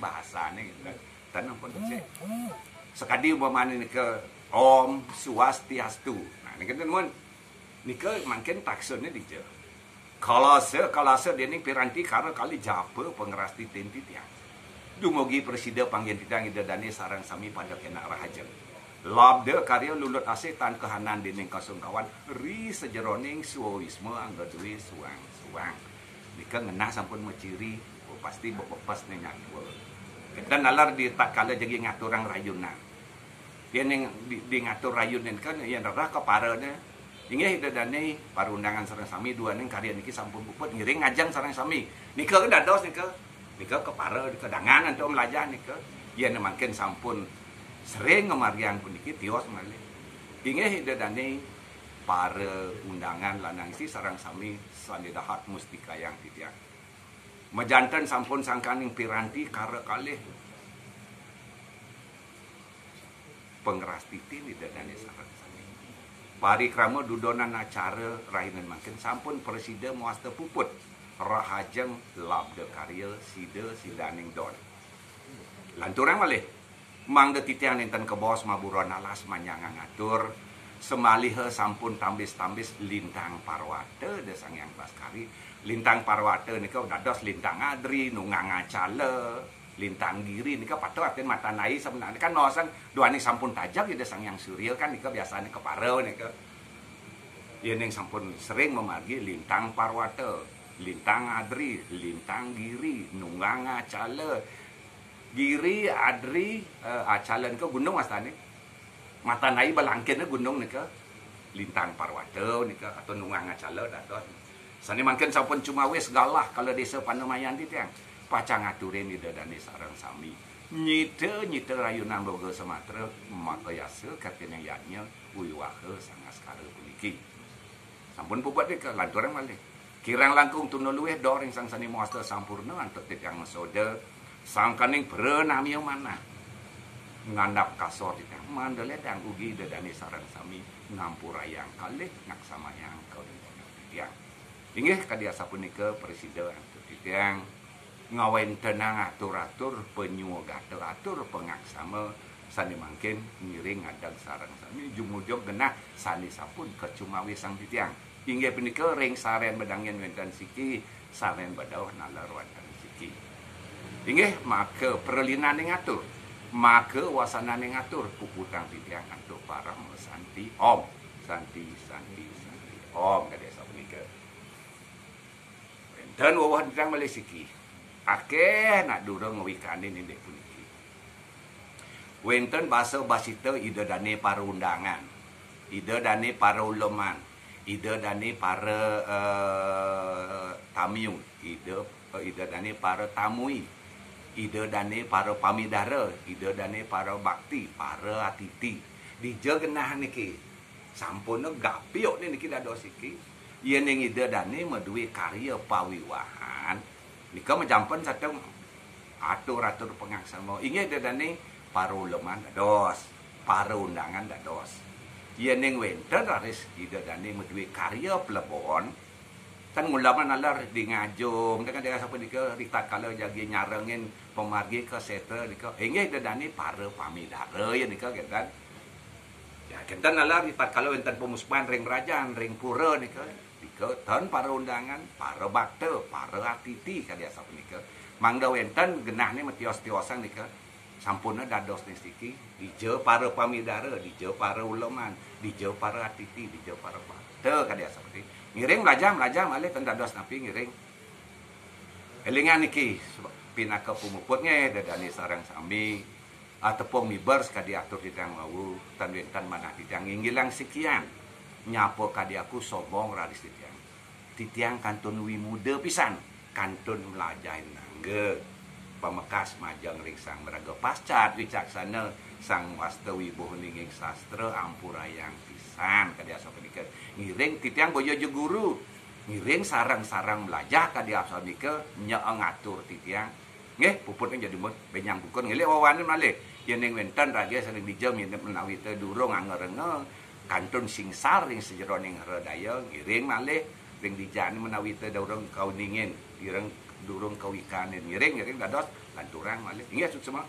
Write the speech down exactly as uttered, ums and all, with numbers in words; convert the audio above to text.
bahasane gitu kan. Dan ampun cek. Sekadi umpamane nika Om Swastiastu. Nah, nika ten mun nika mangkin taksunne dija. Kalasa, kalasa dening piranti kara kalih japa pangrastiti titiang. Dumugi prasida panggihin titiang Ida Dane sareng sami pada kenak rahajeng. Labda karya lulut asih tan kahanan dening kasungkawan ri sajeroning swawisma angga due suang-suang. Nika ngenah sampun maciri, oh, pasti bebepes ne nyatwa. Kenten nalar di tatkala jagi ngaturang rayunan. Yen ning di, di ngatur rayunan kan, yen rerah keparane. Inggih Ida Dane, para undangan sareng sami duaning karya niki sampun puput ngiring ngajeng sareng sami. Nika dados nika, nika kepara, nika dangan antuk mlajah nika. Yen mangkin sampun sering ngamargiang puniki tios malih. Inggih Ida Dane, para undangan lanang istri sareng sami sane dahat mustikayang titiang. Majanten sampun sangkaning piranti kara kalih pangrastitin Ida Dane sareng sami. Parikrama dudonan acara rahinan mangkin sampun prasida mawasta puput rahajeng labda karya sida sidaning don. Lanturang malih, mangda titiang nenten kabaos maburon alas manyang ngatur, samaliha sampun tambis-tambis lintang parwata Ida Sang Hyang Baskari. Lintang parwata nika dados lintang adri, nunggang acala, lintang giri nika patut artin matan ai sebenarnya kan naosang duaning sampun tajeg Ida Sang Hyang Surya kan nika biasane kepara nika. Yening sampun sering mamargi lintang parwata, lintang adri, lintang giri, nunggang acala. Giri, adri, eh, acala nika gunung wastane. Matan ai balangkinne gunung nika. Lintang parwata nika atau nunggang acala dados. Sane mangkin sampun cumawis galah kala desa Panamayan titiang. Pacang aturin Ida Dane sareng sami. Nyita-nyita rayunan boga samatra makayasa kartining yadnya wiwaha sangaskara puniki. Sampun puput nika lanturang malih. Kirang langkung tuna luih doh ring sang sane mawasta sampurna antuk titiang masoda sangkaning pranamya manah. Ngandap kasor titiang mangda ledang ugi Ida Dane sareng sami ngampurayang kalih ngaksamayang kawinan titiang. Inggih kadi asapunika prasida antuk titiang ngawentenang atur-atur panyuwagata atur pangaksama sane mangkin ngiring ngadeg sareng sami jumujug genah sane sampun kacumawisang titiang. Inggih punika ring saren bedangin wenten siki, saren bedauh nalar wenten siki. Inggih maka pralinaning atur, maka wasananing atur puputang titiang antuk parama santi. Om Santi, Santi, Santi. Om kadi asapunika. Wenten weweh titiang malih siki. Akeh nak durung ngwikanin indik puniki. Wenten basa basita Ida Dane para undangan, Ida Dane para uleman, Ida Dane para, eh, tamiu, Ida, eh, Ida Dane para tamui, Ida Dane para pamidara, Ida Dane para bakti, para atiti. Dija genah niki. Sampun gapiuk ni niki dados iki. Yening Ida Dane madue karya pawiwahan, nika majampen sareng atur-atur pangaksama. Inggih Ida Dane para uleman dados, para undangan dados. Yening wenten raris Ida Dane madue karya plebon, tan nguleman nalar di ngajum, dengan daerah sapa nika, ritatkala jagi nyarengin pamargi ka setra nika. Inggih Ida Dane para pamidara ya nika kenten. Ya, kenten nalar ritatkala wenten pamuspan ring rajan, ring pura nika. Nika ten para undangan, para bakta, para atiti kadi asapunika. Mangda wenten genahne matios-tiosang nika. Sampun dados nistiki, dija para pamidara, dija para uleman, dija para atiti, dija para bakta kadi asapunika. Ngiring mlajah, mlajah malih ten dados napi ngiring. Elingan niki, pinaka pamuput nggih, Ida Dane sareng sami, ah, tepung miber sakadi atur titiang wau, tan wenten manah titiang nginggilang sikian. Nyapa kadi aku sombong raris titiang. Titiang kantun wimuda pisan, kantun mlajahin angga. Pamekas majeng ring Sang Maraga Pascat wicaksana, Sang Wasta Wibuh Ninging Sastra ampurayang pisan kadi asapunika. Ngiring titiang boya ja guru. Ngiring sareng-sareng mlajah kadi asapunika nya ngatur titiang. Nggih, puputne jadi mut benyang pukun ngilik wawanin malih. Yening wenten raga sane dija menawi te durung angerenga, kantun singsar ring sajeroning hredaya, ngiring malih ring dijane menawi te durung kauningin, durung, durung kawikanin. Ngiring, ngiring dados Pantura, Malib. Inggih, sukses semua.